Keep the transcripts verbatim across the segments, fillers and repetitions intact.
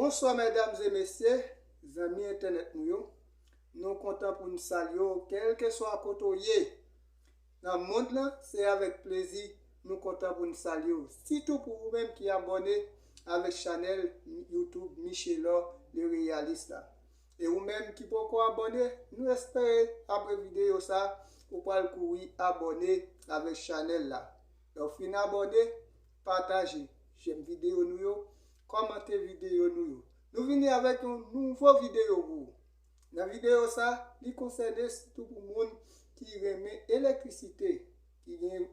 Bonswa medam e mesye, zanmi entènèt nou yo. Nou kontan pou n salye w kèlkeswa kote w ye nan mond lan. Se avèk plezi nou kontan pou n salye w, sitou pou ou menm ki abòne avèk chanèl YouTube Michelor le Réaliste la. E ou menm ki poko abòne, nou espere apre videyo sa ou pral kouri abòne avèk chanèl la. Lè w fin abòne, pataje, jèm videyo nou yo, kòmante videyo nou yo. Nou vini avèk yon nouvo videyo pou ou. Nan videyo sa, li konsène sitou pou moun ki renmen elektrisite, ki gen,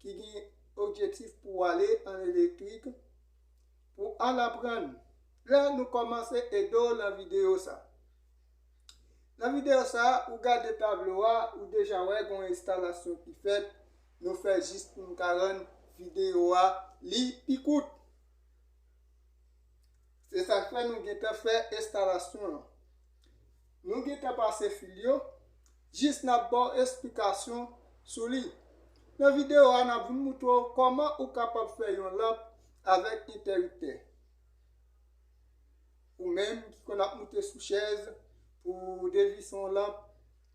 ki gen objektif pou ale an elektrik, pou al aprann. La, nou kòmanse ede w nan videyo sa. Nan videyo sa, ou gade tablo a, ou deja wè gen yon enstalasyon ki fèt. Nou fè jis pou n ka rann videyo a li pi kout. Se sa k fè nou gentan fè enstalasyon an. Nou gentan pase fil yo, jis n ap ba w esplikasyon sou li. Nan videyo a, n ap vin moutre w kòman ou kapab fè yon lanp avèk entèriktè. Ou menm ki konn ap moute sou chèz pou devise yon lanp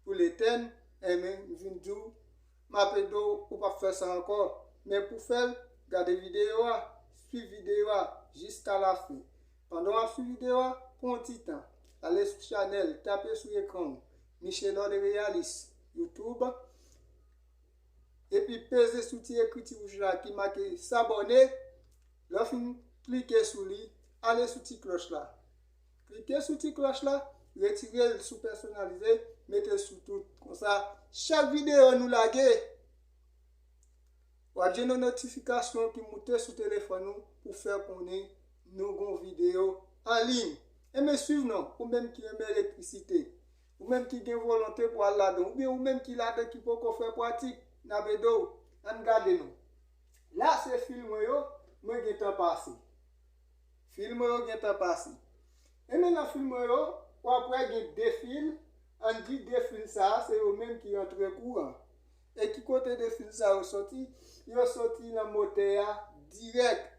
pou l etèn, enben, m vin di w, m ap ede w, ou p ap fè sa ankò. Men pou fè l, gade videyo a, swiv videyo a jiska lafen. Pandan w ap swiv videyo a, pran yon ti tan. Ale sou chanèl, tape sou ekran w, Michelor le Réaliste, YouTube, epi peze sou ti ekriti wouj la ki make s'abonner. Lè w fin klike sou li, ale sou ti klòch la. Klike sou ti klòch la, retire l sou pèsonalize, mete l sou tout. Konsa, chak videyo nou lage, w ap jwenn yon notifikasyon ki moute sou telefòn ou pou fè konnen nou gon videyo an liy. Enben swiv non, ou menm ki renmen elektrisite, ou menm ki gen volonte pou al ladan, oubyen ou menm ki ladan ki poko fè pratik, n ap ede w. Ann gade non. La se fil mwen yo, mwen gentan pase. Fil mwen yo gentan pase. Enben nan fil mwen yo, w ap wè gen de fil, ann di de fil sa a se yo menm ki antre kouran. E ki kote de fil sa yo soti? Yo soti nan motè a dirèk.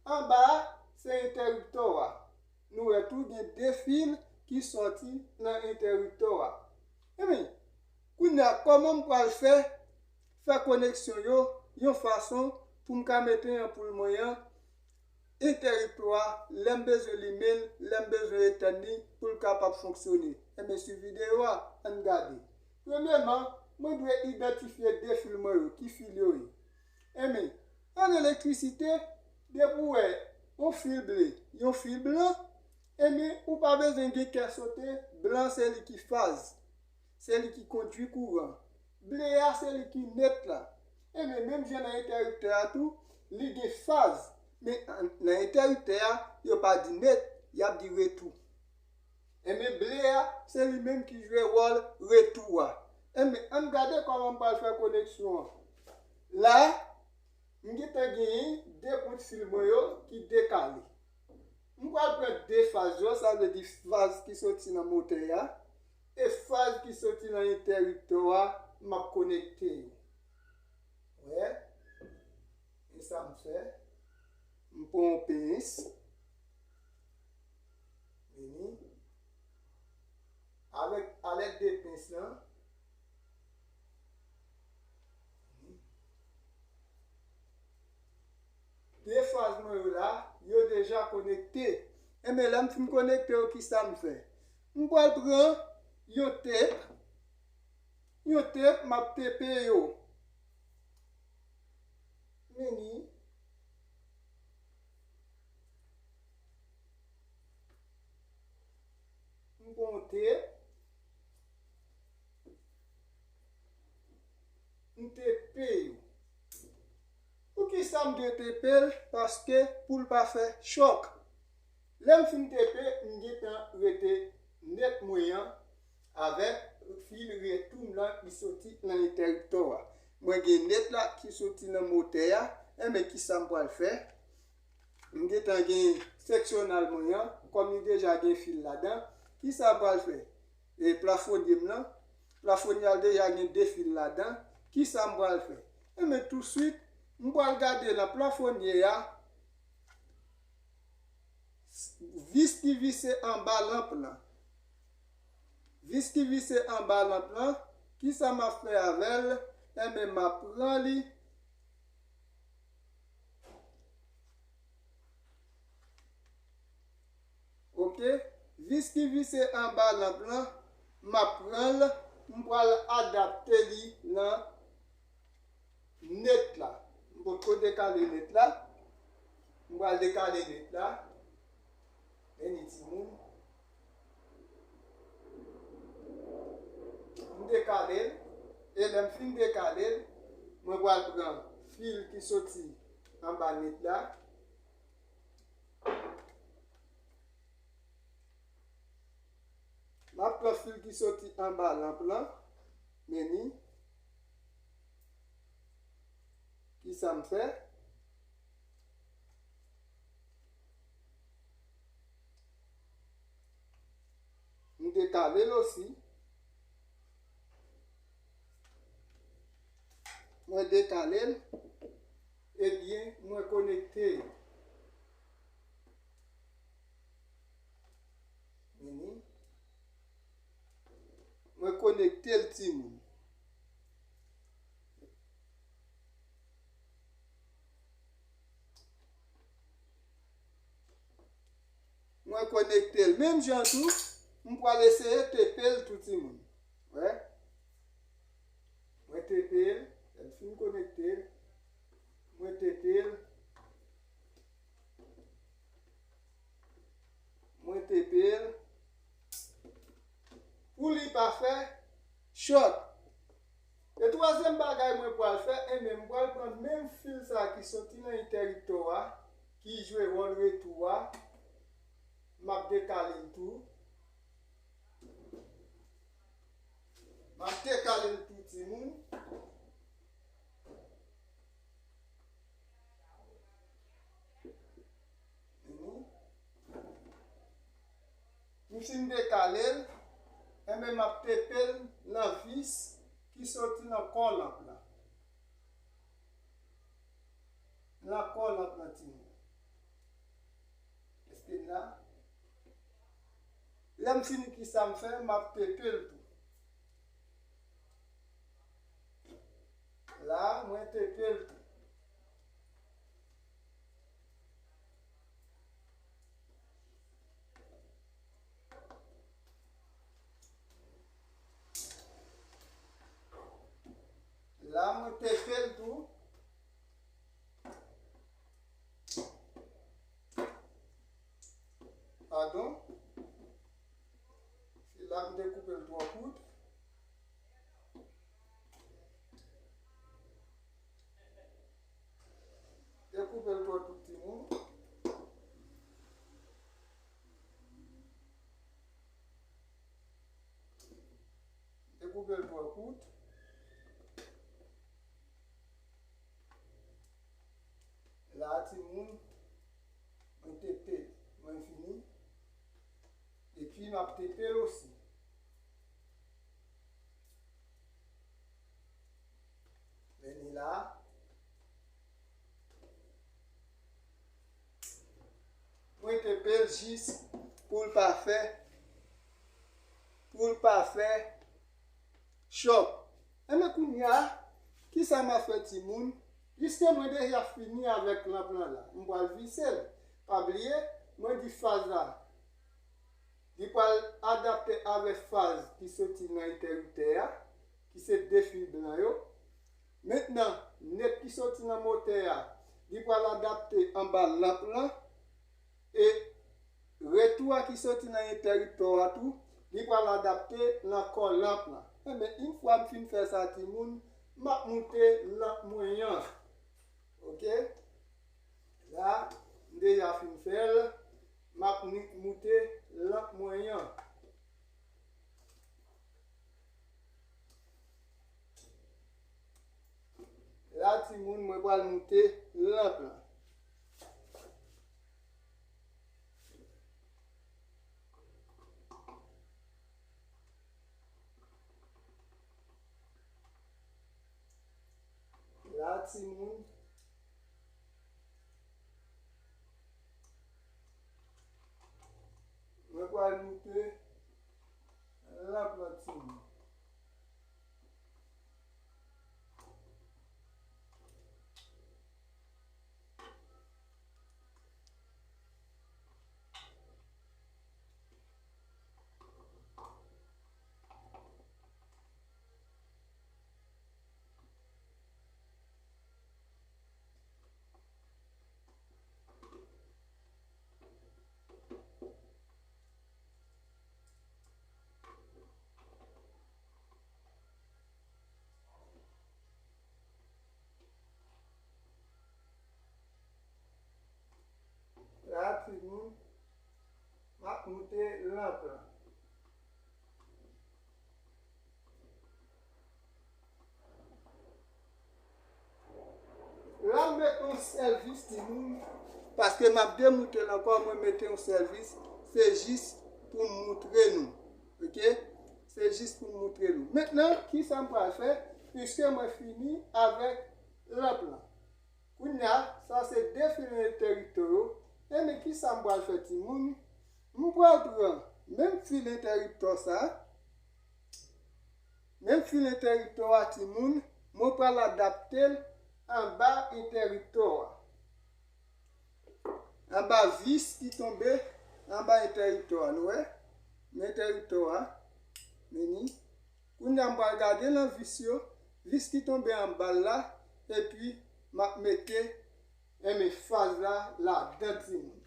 Anba a, se entèriktè a. Nou wè tou gen de fil ki soti nan entèriktè a. Enben, kounye a, kòman m pral fè, fè koneksyon yo yon fason pou m ka mete anpoul mwen an entèriktè a, lè m bezwen limen l, lè m bezwen etèn li pou l kapab fonksyone. Enben, swiv videyo a, ann gade. Premyèman, mwen dwe idantifye de fil mwen yo, ki fil yo ye. Enben, an elektrisite, depi w wè yon fil ble, yon fil blan, enben, ou pa bezwen gen kè sote, blan se li ki faz, se li ki kondui kouran. Ble a se li ki net la. Enben, menm jan nan entèriktè a tou, li gen faz. Men an, nan entèriktè a, yo pa di net, y ap di retou. Enben, ble a, se li menm ki jwe wòl retou a. Enben, ann gade kòman m pral fè koneksyon an. La, m gentan genyen de bout fil mwen yo ki dekale. M pral pran de faz yo, sa vle di faz ki soti nan motè a, e faz ki soti nan entèriktè a, m ap konekte yo. Wè, e sa m fè, m pran yon pens, vini, avèk, alèd de pens lan, de faz mwen yo la, yo deja konekte. Enben, lè m fin konekte yo, kisa m fè? M pral pran yon tep, yon tep, m ap tepe yo. Vini. M pran yon tep. M tepe yo. Poukisa m dwe tepe l? Paske pou l pa fè chòk. Lè m fin tepe, m gentan rete net mwen an avèk fil retou m lan ki soti nan entèriktè a. Mwen gen net la ki soti nan motè a. Enben, kisa m pral fè? M gentan gen seksyonal mwen an, kòm li deja gen fil ladan. Kisa m pral fè? E plafonye m lan, plafonye a deja gen de fil ladan. Kisa m pral fè? Enben, touswit, m pral gade nan plafonye a, vis ki vise anba lanp lan. Vis ki vise anba lanp lan, kisa m ap fè avè l? Enben, m ap pran li. Oke? Vis ki vise anba lanp lan, m ap pran l, m pral adapte li nan net la. M potko dekale net la. M pral dekale net la. Men li timoun. M dekale l. E lè m fin dekale l, mwen pral pran fil ki soti anba net la. M ap pran fil ki soti anba lanp lan, men ni. Kisa m fè? M dekale l osi. Mwen dekale l. Ebyen, mwen konekte. Mwen konekte l, timoun. Mwen konekte l. Menm jan tou, m pral eseye tepe l tou, timoun. Wè. Mwen tepe l. Lè m fin konekte l, mwen tepe l. Mwen tepe l. Pou li pa fè chòk. E twazyèm bagay mwen pral fè, enben, m pral pran menm fil sa a ki soti nan entèriktò a, ki jwe wòl retou a, m ap dekale l tou. M ap dekale l tou, timoun. Mhm. M fin dekale l, enben, m ap tepe l nan vis ki soti nan kò lanp la. Nan kò lanp la, timoun. Èske n la? Lè m fini, kisa m fè? M ap tepe l tou. La, mwen tepe l tou. La, mwen tepe l tou. Padon. Se la m te koupe l twò kout. Te koupe l twò kout, timoun. Te koupe l twò kout. La, timoun, mwen tepe, mwen fini. Epi m ap tepe l osi. Men li la. Mwen tepe l jis pou l pa fè, pou l pa fè chòk. Enben kounye a, kisa m ap fè, timoun? Piske mwen deja fini avèk lanp lan la, m pral vise l. Pa bliye, mwen di faz la, li pral adapte avèk faz ki soti nan entèriktè a, ki se de fil blan yo. Mentnan, net ki soti nan motè a, li pral adapte anba lanp lan. E retou a ki soti nan entèriktè a tou, li pral adapte nan kò lanp lan. Enben, yon fwa m fin fè sa, timoun, m ap moute lanp mwen an. Oke? La, m deja fin fè l. M ap ni-, moute lanp mwen an. La, timoun, mwen pral moute lanp lan. La, timoun, Moute lanp lan. La m met yon sèl vis, timoun, paske m ap demoute l ankò, mwen mete yon sèl vis, se jis pou m moutre nou. Oke? Se jis pou m moutre nou. Mentnan, kisa m pral fè? Piske mwen fini avèk lanp lan. Kounye a, sa se de fil entèriktò yo. Ebyen, kisa m pral fè, timoun? M pral pran menm fil entèriktò sa, menm fil entèriktò a, timoun, mwen pral adapte l anba entèriktò a. Anba vis ki tonbe anba entèriktò a, nou wè? Men entèriktò a, men ni. Kounye a, m pral gade nan vis yo, vis ki tonbe anba l la, epi m ap mete, enben, faz la ladan, timoun.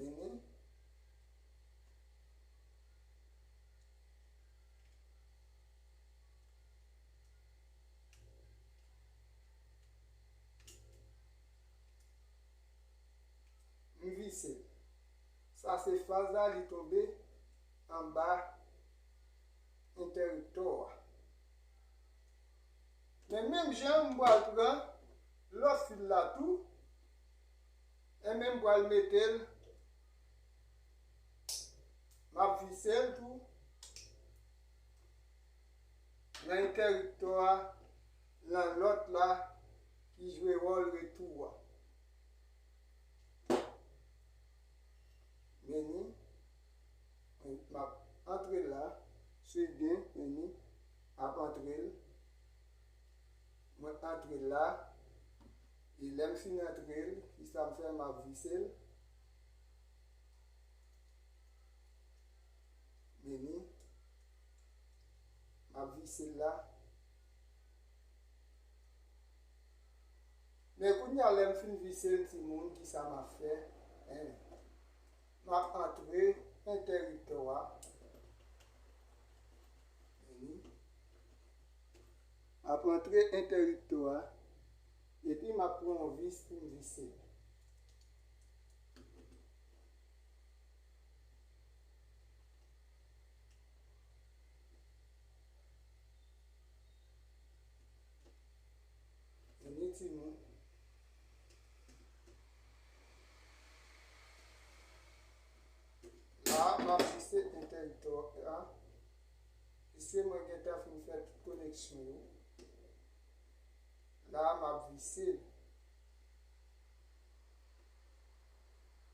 Men ni. M vise l. Sa se faz la, li tonbe anba entèriktò a. Men menm jan, m pral pran lòt fil la tou, enben, m pral mete l, m ap vise l tou nan entèriktò a, nan lòt la ki jwe wòl retou a. Men ni, m ap antre la, swiv byen, men ni, m ap antre l, mwen antre la, e lè m fin antre l, kisa m fè? M ap vise l, men ni, m ap vise l la. Men kounye a, lè m fin vise l, timoun, kisa m ap fè? Enben, m ap antre entèriktò a. Men ni. M ap antre entèriktò a. Epi m ap pran yon vis pou m vise l. Vini, timoun. La, m ap vise entèriktò a. Piske mwen gentan fin fè tout koneksyon yo. La, m ap vise l.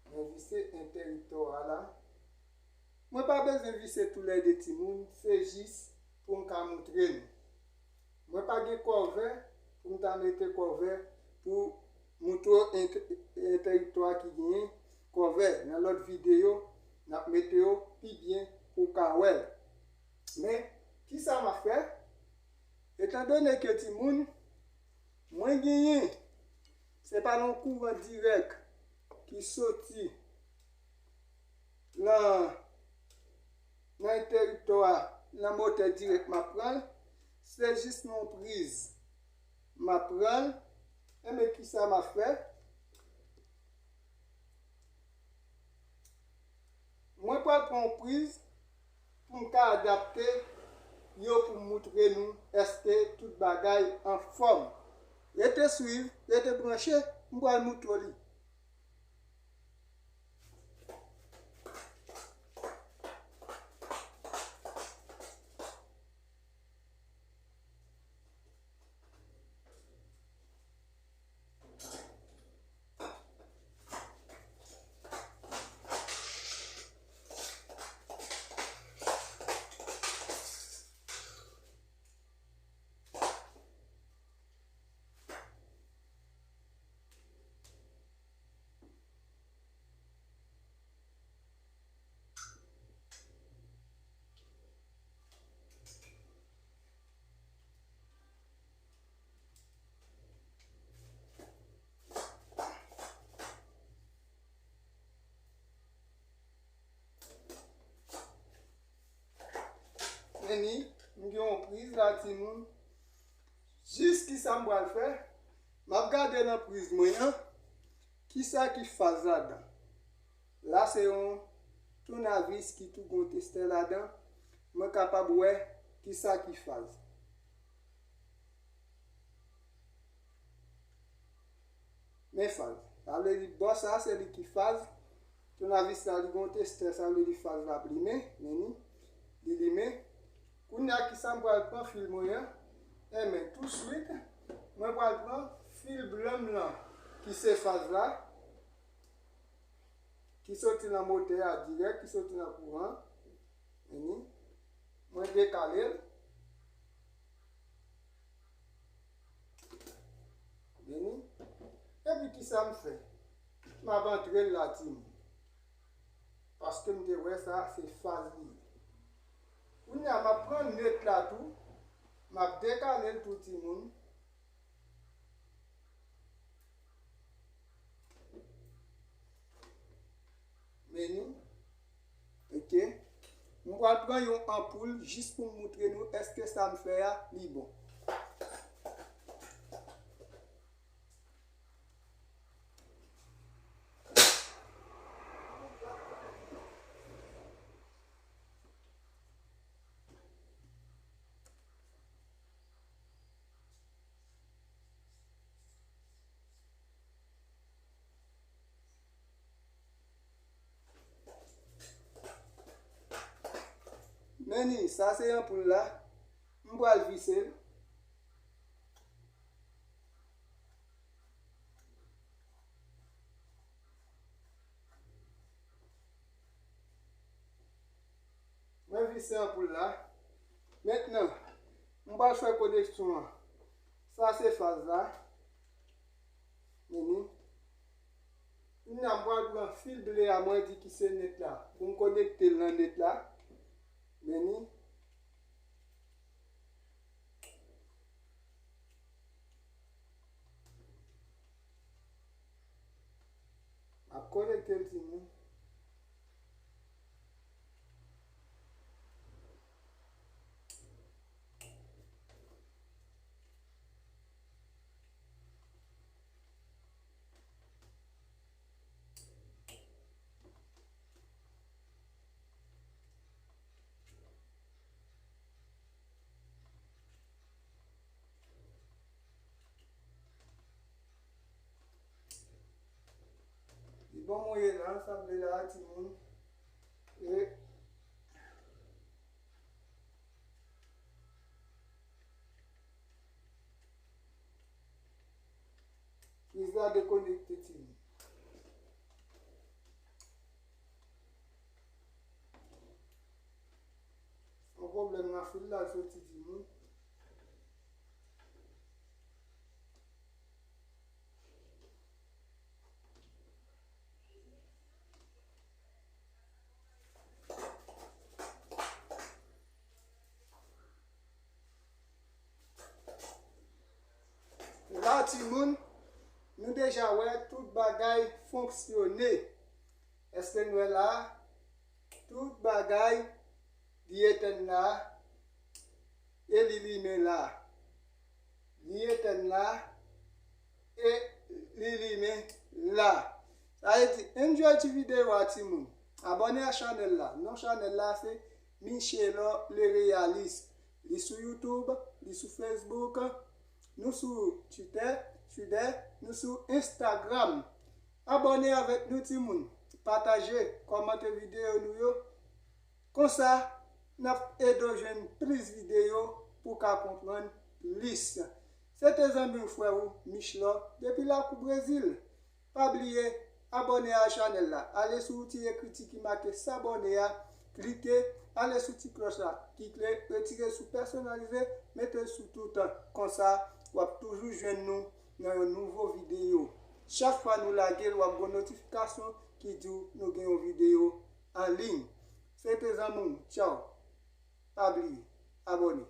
Mwen vise entèriktò a la. Mwen pa bezwen vise toulède, timoun, se jis pou m ka moutre nou. Mwen pa gen kòvè pou m ta mete kòvè pou moutre w ent-, entèriktò a ki genyen kòvè. Nan lòt videyo, n ap mete yo pi byen pou w ka wè l. Men, kisa m ap fè? Etandone ke, timoun, mwen genyen, se pa nan kouran dirèk ki soti nan, nan entèriktò a, nan motè dirèk m ap pran l, se jis nan yon priz m ap pran l. Enben, kisa m ap fè? Mwen pral pran yon priz pou m ka adapte yo pou m moutre nou èske tout bagay anfòm. Rete swiv, rete branche, m pral moutre w li. Men ni, m gen yon priz la, timoun. Jis kisa m pral fè? M ap gade nan priz mwen an, kisa ki faz ladan. La se yon tounavis ki tou gon testè ladan. Mwen kapab wè kisa ki faz. Men faz. Sa vle di bò sa se li ki faz. Tounavis la li gon testè, sa vle di faz la ap limen, men ni, li limen. Kounye a kisa m pral pran fil mwen an? Enben, touswit, mwen pral pran fil blan m lan, ki se faz la, ki soti nan motè a dirèk, ki soti nan kouran. Men ni, mwen dekale l. Men ni, epi kisa m fè? M ap antre l la, timoun. Paske m te wè sa se faz li ye. Kounye a, m ap pran net la tou. M ap dekale l tou, timoun. Men ni. Ok. M pral pran yon anpoul jis pou m moutre nou èske sa m fè a, li bon. Men ni, sa se anpoul la. M pral vise l. Mwen vise anpoul la. Mentnan, m pral fè koneksyon an. Sa se faz la. Men ni. Kounye a, m pral pran fil ble a, mwen di ki se net la. Pou m konekte l nan net la. Men ni. M ap konekte l, timoun. Li ban mwen ye la, sa vle la, timoun. E priz la dekonekte, timoun. Yon pwoblèm nan fil la soti, timoun. La, timoun, nou deja wè tout bagay fonksyone. Èske n wè la? Tout bagay, li etèn la, e li limen la. Li etèn la, e li limen la. Sa vle di, enjoy ti videyo a, timoun. Abòne a chanèl la. Non chanèl la, se Michelor le Réaliste. Li sou YouTube, li sou Facebook, nou sou Twitter, Twitter, nou sou Instagram. Abòne avèk nou, timoun. Pataje, kòmante videyo nou yo. Konsa, n ap ede w jwenn plis videyo pou w ka konprann plis. Se te zanmi w, frè w, Michelor, depi lakou Brezil. Pa bliye, abòne a chanèl la. Ale sou ti ekriti ki make s'abonner a, klike, ale sou ti klòch la, ki kle, retire sou pèsonalize, mete l sou tout. Konsa, w ap toujou jwenn nou nan yon nouvo videyo. Chak fwa nou lage l, w ap gen yon notifikasyon ki di w nou gen yon videyo an liy. Se te zanmi w. Tchaw. Pa bliye, abòne.